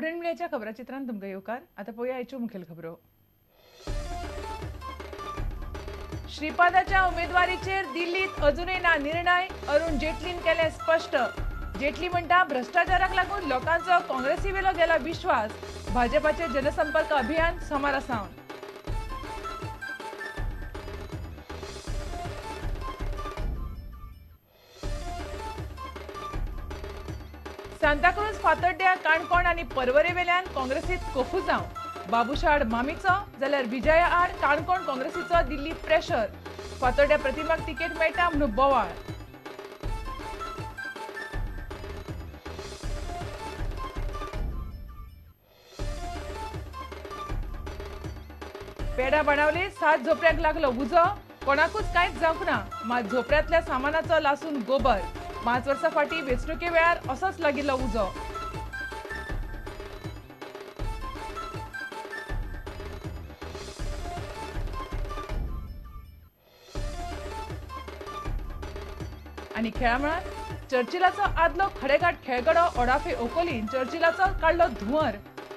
Good मीडियाच्या खबराचित्रांत तुमकां येवकार. आतां पळोवया आयच्यो मुखेल खबरो. श्रीपादाच्या उमेदवारीचेर दिल्लीत अजूनय ना निर्णय, अरुण जेटलीन केलें स्पश्ट. जेटली म्हणटा भ्रष्टाचाराक लागून लोकांचो काँग्रेसी वेलो गेला विश्वास. भाजपाचे जनसंपर्क अभियान सोमारा सावन. सांताक्रूज, फातोड्ड्या, काणकोण आनी पर्वरे वेल्यान काँग्रेसीत कोफुजांव. बाबुशाड मामीचो जाल्यार विजया आड काणकोण काँग्रेसीचो दिल्ली प्रेशर. फातोड्ड्या प्रतिमाक तिकेट मेळटा म्हणून बोवाळ. पेडा बाणावले 7 झोपड्यांक लागलो उजो. कोणाकूच कांयच जावंक ना, मात झोपड्यांतल्या सामानाचो लासून गोबर. 5 वर्सां फाटीं वेंचणुके वेळार असोच लागिल्लो उजो. आनी खेळा मळार चर्चिलाचो आदलो खडेगांठ खेळगडो ओडाफे ओकोलीन चर्चिलाचो काडलो धुंवर.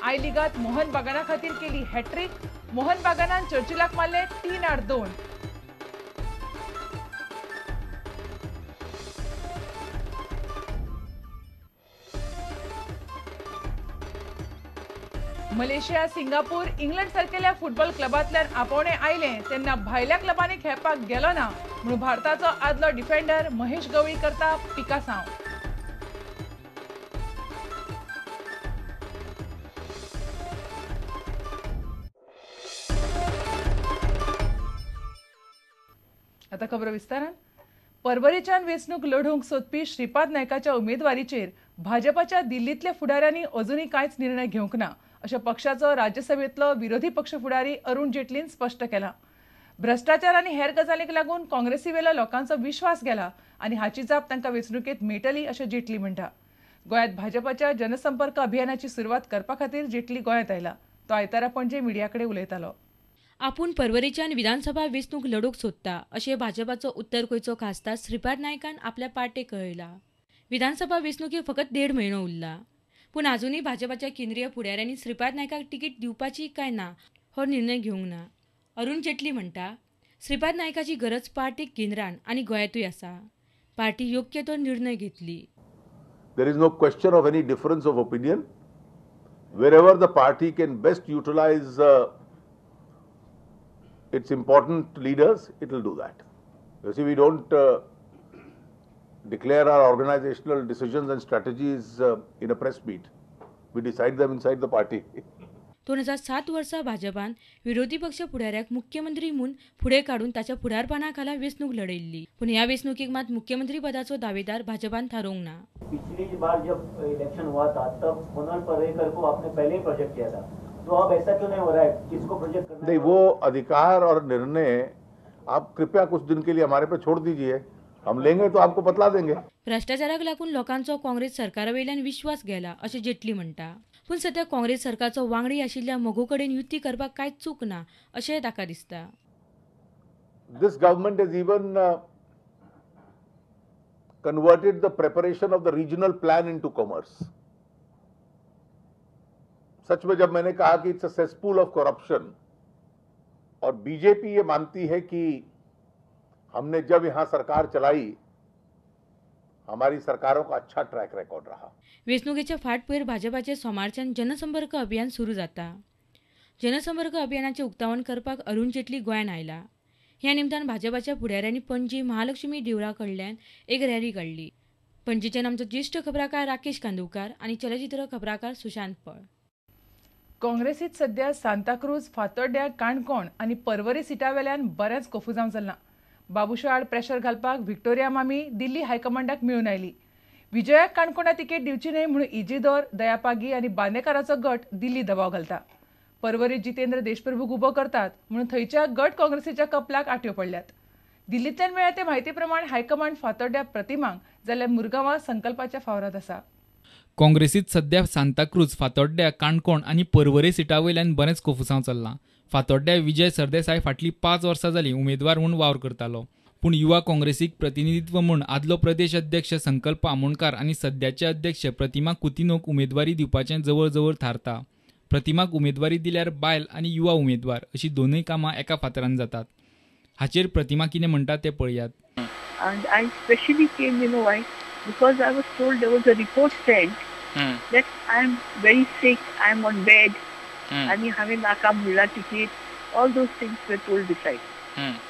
I लिगांत मोहन बागाना खातीर केली हॅट्रीक. मोहन बागानान चर्चिलाक मारले 3-2. मलेशिया, सिंगापूर, इंग्लंड सारकेल्या फुटबॉल क्लबांतल्यान आपोवणें आयलें तेन्ना भायल्या क्लबांनी खेळपाक गेलो ना म्हणून भारताचो आदलो डिफेंडर महेश गवळी करता पिकासांव. आता खबर विस्तारान. पर्वरेच्यान वेंचणूक लढोवंक सोदपी श्रीपाद नायकाच्या उमेदवारीचेर भाजपाच्या दिल्लींतल्या फुडाऱ्यांनी अजुनूय कांयच निर्णय घेवंक ना अशें पक्षाचो राज्यसभेंतलो विरोधी पक्ष फुडारी अरुण जेटलीन स्पश्ट केला. भ्रष्टाचार आनी हेर गजालींक लागून काँग्रेसी वेलो लोकांचो विश्वास गेला आनी हाची जाप तांकां वेंचणुकेंत मेळटली अशें जेटली म्हणटा. गोंयांत भाजपाच्या जनसंपर्क अभियानाची सुरवात करपा खातीर जेटली गोंयांत आयला. तो आयतारा पणजे मिडिया कडेन उलयतालो. आपूण पर्वरेच्यान विधानसभा वेंचणूक लढोवंक सोदता अशें भाजपाचो उत्तर गोंयचो खासदार श्रीपाद नायकान आपल्या पार्टेक कळयला. विधानसभा वेंचणुकेक फकत 1.5 म्हयनो उरला, पूण आजुनूय भाजपाच्या केंद्रीय फुडाऱ्यांनी श्रीपाद नायकाक तिकीट दिवपाची काय ना हो निर्णय घेवंक ना. अरुण जेटली म्हणटा श्रीपाद नायकाची गरज पार्टीक केंद्रान आनी गोंयांतूय आसा. पार्टी योग्य तो निर्णय घेतली. There is no question of any difference of opinion. Wherever the party can best utilize its important leaders, it will do that. You see, we don't declare our organizational decisions and strategies in a press meet. We decide them inside the party. 2007 वर्सा भाजपान विरोधी पक्ष फुडाऱ्याक मुख्यमंत्री म्हूण फुडें काडून ताच्या फुडारपणा खाला वेंचणूक लढयल्ली, पूण ह्या वेंचणुकेक मात मुख्यमंत्री पदाचो दावेदार भाजपान थारोवंक ना. पिछली बार जब इलेक्शन हुआ था तब मनोहर पर्रिकर को आपने पहले ही प्रोजेक्ट किया था, तो अब ऐसा क्यों नहीं हो रहा है? किसको प्रोजेक्ट करना? नहीं, वो अधिकार और निर्णय आप कृपया कुछ दिन के लिए हमारे पे छोड़ दीजिए. हम लेंगे तो आपको बतला देंगे. भ्रष्टाचाराक लागून लोकांचो काँग्रेस सरकारा वयल्यान विश्वास गेला अशें जेटली म्हणटा, पूण सद्या काँग्रेस सरकारचो वांगडी आशिल्ल्या मगो कडेन युती करपाक कांय चूक ना अशें ताका दिसता. This government has even converted the preparation of the regional plan into commerce. सच में जब मैंने कहा कि it's a cesspool of corruption, Aur BJP ये मानती है कि हमने जब यहाँ सरकार चलाई हमारी सरकारों का अच्छा ट्रैक रिकॉर्ड रहा. वेंचणुकेच्या फाटभुंयेर भाजपाचे सोमारच्यान जनसंपर्क अभियान सुरू जाता. जनसंपर्क अभियानाचें उक्तावण करपाक अरुण जेटली गोंयांत आयला. ह्या निमतान भाजपाच्या फुडाऱ्यांनी पणजी महालक्ष्मी देवळा कडल्यान एक रॅली काडली. पणजेच्यान आमचो ज्येश्ठ खबराकार राकेश कांदोळकार आनी चलचित्र खबराकार सुशांत पळ. काँग्रेसीत सध्या सांताक्रूज, फातोड्ड्या, काणकोण आनी पर्वरी सिटा वेल्यान बरेंच कोफुजांव चल्लां. बाबुशा आड प्रेशर घालपाक व्हिक्टोरिया मामी दिल्ली हायकमांडाक मेळून आयली. विजयाक काणकोणा तिकेट दिवची न्हय म्हणून इजिदोर, दयापागी आनी बांदेकाराचो गट दिल्ली दबाव घालता. पर्वरी जितेंद्र देशप्रभूक उबो करतात म्हणून थंयच्या गट काँग्रेसीच्या कपलाक आट्यो पडल्यात. दिल्लींतल्यान मेळ्ळ्या ते म्हायती प्रमाण हायकमांड फातोड्ड्या प्रतिमांक जाल्यार मुरगांवां संकल्पाच्या फावरात आसा. काँग्रेसीत सध्या सांताक्रूज, फातोड्ड्या, काणकोण आनी पर्वरे सिटा वयल्यान बरेंच कोफुसांव चल्लां. फातोड्ड्या विजय सरदेसाय फाटलीं 5 वर्सां जालीं उमेदवार म्हूण वावर करतालो. पूण युवा काँग्रेसीक प्रतिनिधित्व म्हूण आदलो प्रदेश अध्यक्ष संकल्प आमोणकार आनी सद्याचे अध्यक्ष प्रतिमा कुतिनोक उमेदवारी दिवपाचें जवळ जवळ थारता. प्रतिमाक उमेदवारी दिल्यार बायल आनी युवा उमेदवार अशी दोनूय कामां एका फातरान जातात. हाचेर प्रतिमा कितें म्हणटा तें पळयात. And I specially came, you know why? Because I was told there was a report sent that I am very sick, I am on bed, and हांवें नाका म्हणला ticket. All those things were told beside.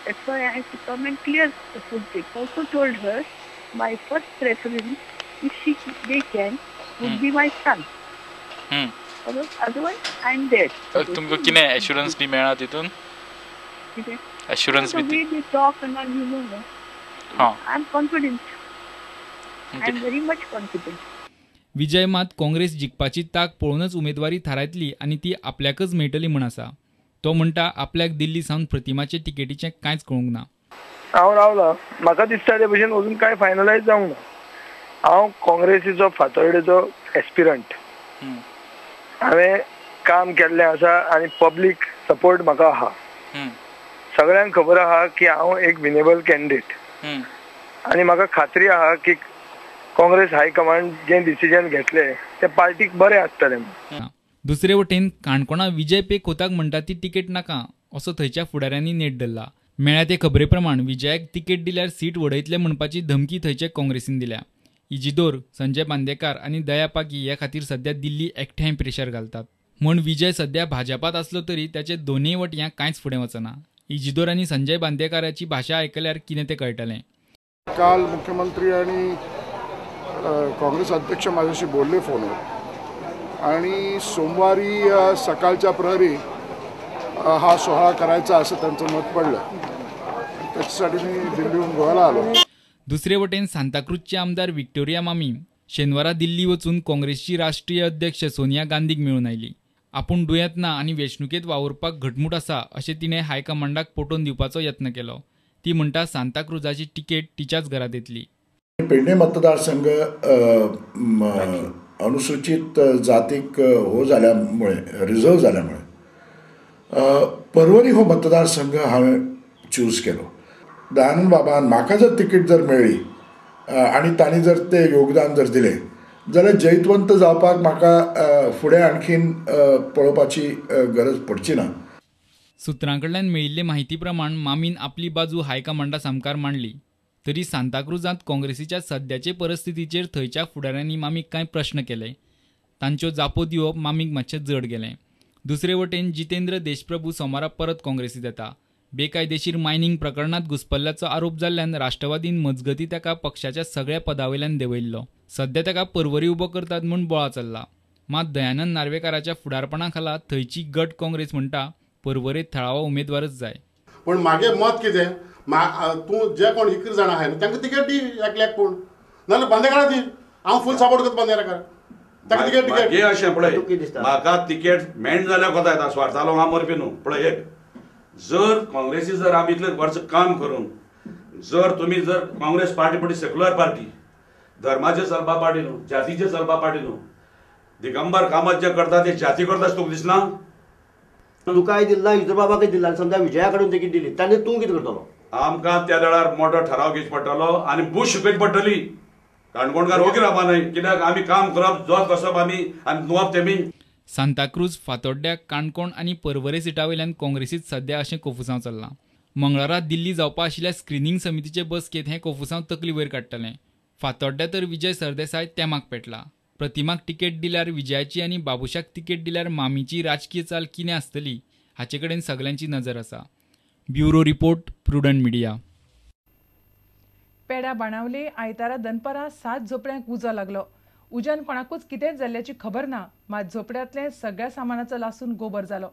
That's why I had to come and clear the full thing. Also told her my first preference, if they can, would be my son. Otherwise, I am there. तुमकां कितें assurance बी मेळ्ळा तितून? Assurance The way they talk and all, you know, no? I am confident. I am very much confident. Vijay मात काँग्रेस जिखपाची ताक पळोवनच उमेदवारी थारायतली आनी ती आपल्याकच मेळटली म्हूण आसा. तो म्हणटा आपल्याक दिल्ली सावन प्रतिमाचे तिकेटीचें कांयच कळूंक ना. हांव रावला, म्हाका दिसता ते भशेन अजून कांय फायनलायज जावंक ना. हांव काँग्रेसीचो फातोर्डेचो एस्पिरंट. हांवें काम केल्लें आसा आनी पब्लीक सपोर्ट म्हाका आहा. सगळ्यांक खबर आहा की हांव एक विनेबल कॅन्डिडेट आनी म्हाका खात्री आहा की काँग्रेस हायकमांड जें डिसिजन घेतलें तें पार्टीक बरें आसतलें. दुसरे वटेन काणकोणा विजय पे खोताक म्हणटा ती तिकेट नाका असो थंयच्या फुडाऱ्यांनी नेट धरला. मेळ्ळ्या ते खबरे प्रमाण विजयाक तिकेट दिल्यार सीट वडयतले म्हणपाची धमकी थंयचे काँग्रेसीन दिल्या. इजिदोर, संजय बांदेकार आनी दया पागी ह्या खातीर सद्या दिल्ली एकठांय प्रेशर घालतात. म्हूण विजय सद्या भाजपात आसलो तरी ताचे दोनूय वटयां कांयच फुडें वचना. इजिदोर आनी संजय बांदेकाराची भाशा आयकल्यार कितें तें कळटलें. काल मुख्यमंत्री आणि काँग्रेस अध्यक्ष माझ्याशी बोलले फोनवर आणि सोमवारी सकाळच्या प्रहरी हा सोहळा करायचा असं त्यांचं मत पडलं. त्याच्यासाठी मी दिल्लीहून गोव्याला आलो. दुसरे वटेन सांताक्रूजचे आमदार विक्टोरिया मामी शेनवारा दिल्ली वचून काँग्रेसची राष्ट्रीय अध्यक्ष सोनिया गांधीक मेळून आयली. आपूण दुयेंत ना आनी वेंचणुकेंत वावुरपाक घटमूट आसा अशें तिणें हायकमांडाक पटोवन दिवपाचो यत्न केलो. ती म्हणटा सांताक्रूजाची तिकेट तिच्याच घरांत येतली. पेडणे मतदारसंघ अनुसूचित जातीक हो जाल्यामुळे, रिझर्व जाल्यामुळे पर्वरी हो मतदारसंघ हांवें चूज केलो. दयानंद बाबान म्हाका जर तिकीट जर मेळ्ळी आनी तांणी जर ते योगदान जर दिलें जाल्यार जैतवंत जावपाक म्हाका फुडें आणखीन पळोवपाची गरज पडची ना. सुत्रां कडल्यान मेळिल्ले म्हायती प्रमाण मामीन आपली बाजू हायकमांडा सामकार मांडली. तरी सांताक्रूजांत काँग्रेसीच्या सद्याचे परिस्थितीचेर थंयच्या फुडाऱ्यांनी मामीक कांय प्रश्न केले. तांच्यो जापो दिवप मामीक मातशें जड गेलें. दुसरे वटेन जितेंद्र देशप्रभू सोमारा परत काँग्रेसीत येता. बेकायदेशीर मायनिंग प्रकरणांत घुस्पल्ल्याचो आरोप जाल्ल्यान राष्ट्रवादीन मजगती ताका पक्षाच्या सगळ्या पदावयल्यान देंवयल्लो. सद्या ताका पर्वरी उबो करतात म्हूण बोळा चल्ला. मात दयानंद नार्वेकाराच्या फुडारपणा खाला थंयची गट काँग्रेस म्हणटा पर्वरेत थळावो उमेदवारच जाय. पूण मागे मत कितें, तूं जे कोण इकरा जाणां आहाय न्हू तांकां तिकेट दी एकल्याक, पूण नाजाल्यार बांदेकारा दी. हांव फूल सपोर्ट करता बांदेकाराक. ताका तिकेट तिकेट अशें पळय, म्हाका तिकेट मेळना जाल्यार कोता येता स्वार्थालो हांव मरपी न्हू. पळय एक जर काँग्रेसी जर आमी इतले वर्स काम करून जर तुमी जर काँग्रेस पार्टी पळय सेक्युलर पार्टी, धर्माचेर चलपा पार्टी न्हू, जातीचेर चलपा पार्टी न्हू. दिगंबर कामत जे करता ते जाती करता तुका दिसना? तुकाय दिल्ला, इजोर बाबाकय दिल्ला, समजा विजया कडून तिकीट दिली ताणें तूं कितें करतलो? आमकां त्या वेळार मोठो ठराव घेवचो पडटलो आनी बूश शिकयची पडटली. काणकोणकार ओगी रावपा न्हय, कित्याक आमी काम करप, जोत कसप आमी आनी नुवप तेमी. सांताक्रूज, फातोड्ड्या, काणकोण आनी पर्वरे सिटा वयल्यान काँग्रेसीत सद्या अशें कोफुसांव चल्लां. मंगळारा दिल्ली जावपा आशिल्ल्या स्क्रिनींग समितीचे बसकेंत हें कोफुसांव तकली वयर काडटलें. फातोड्ड्या तर विजय सरदेसाय तेमाक पेटला. प्रतिमाक तिकेट दिल्यार विजयाची आनी बाबुशाक तिकेट दिल्यार मामीची राजकीय चाल कितें आसतली हाचे कडेन सगल्यांची नजर आसा. Bureau report, Prudent Media. Peda Benaulim आयतारा दनपारां 7 झोपड्यांक उजो लागलो. उज्यान कोणाकूच कितेंच जाल्ल्याची खबर ना, मात झोपड्यांतलें सगळ्या सामानाचो लासून गोबर जालो.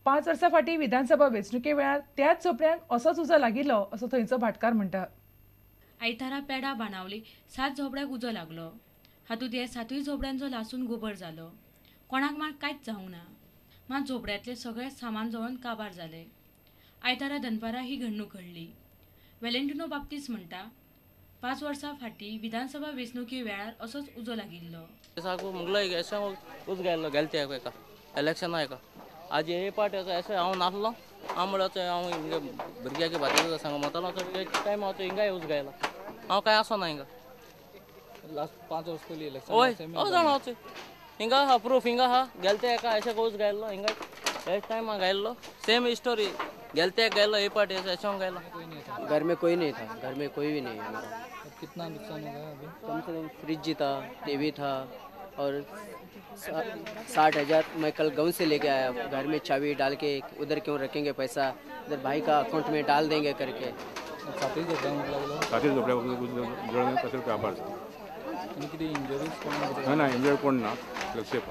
5 वर्सां फाटीं विधानसभा वेंचणुके वेळार त्याच झोपड्यांक असोच उजो लागिल्लो असो थंयचो भाटकार म्हणटा. आयतारा पेडा बाणावले 7 झोपड्यांक उजो लागलो. हातूंत हे 7 झोपड्यांचो लासून गोबर जालो. कोणाक मात कांयच जावंक ना, मात झोपड्यांतलें सगळें सामान जळोवन काबार जालें. आयतारा दनपारां ही घडणूक घडली. वेलेंटिनो बाप्तीस म्हणटा, 5 वर्सां फाटीं विधानसभा वेंचणुके वेळार असोच उजो लागिल्लो. उज गेल्लो गेले ते एका इलेक्शना एका आज हे पाट ऐसे हांव नासलो, हांव म्हणल्यार हांव हिंगा भुरग्याक भाती सांग म्हणटालो टायम हांव हिंगा येवच गायला हांव कांय आसना हिंगा लास्ट 5 वर्स पयलीं इलेक्शन हय हांव जाणा हांव हिंगा आहा प्रूफ हिंगा आहा गेले ते एका अशें कूच गायल्लो हिंगा हेच टायम हांव गायल्लो सेम स्टोरी गेले ते गायलो हे पार्टी अशें गायलो. घर में कोई नहीं था, घर में कोई भी नहीं हमारा. कितना नुकसान हो गया अभी? कम से कम फ्रिज था, टीवी था और 60,000 मैं कल गाँव से लेके आया. घर में चाबी डाल के उधर क्यों रखेंगे पैसा, उधर भाई का अकाउंट में डाल देंगे करके. सातय झोपड्या सातय झोपड्या कितें इंजरीज? ना ना इंजर्ड कोण ना, सेफ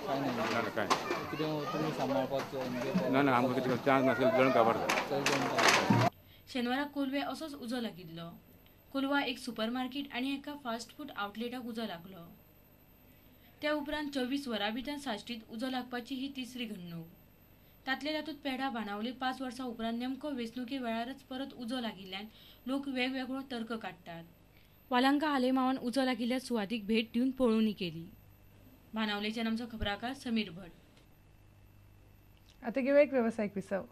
काय ना ना काय कितें तुमी सांबाळपाचो ना ना आमकां कितें चान्स नासलो जण काबार जाता. शेनवारा कोलवे असोच उजो लागिल्लो. कोलवा एक सुपरमार्केट आनी एका फास्ट फूड आउटलेटाक उजो लागलो. त्या उपरांत 24 वरां भितर साश्टीत उजो लागपाची ही तिसरी घडणूक. तांतले तातूंत पेडा बाणावले 5 वर्सां उपरांत नेमको वेंचणुके वेळारच परत उजो लागिल्ल्यान लोक वेगवेगळो तर्क काडटात. वालांका आलेमावान उजो लागिल्ल्या सुवातीक भेट दिवन पळोवणी केली. बाणावलेच्यान आमचो खबराकार समीर भट. आतां घेवया एक वेवसायीक विसव.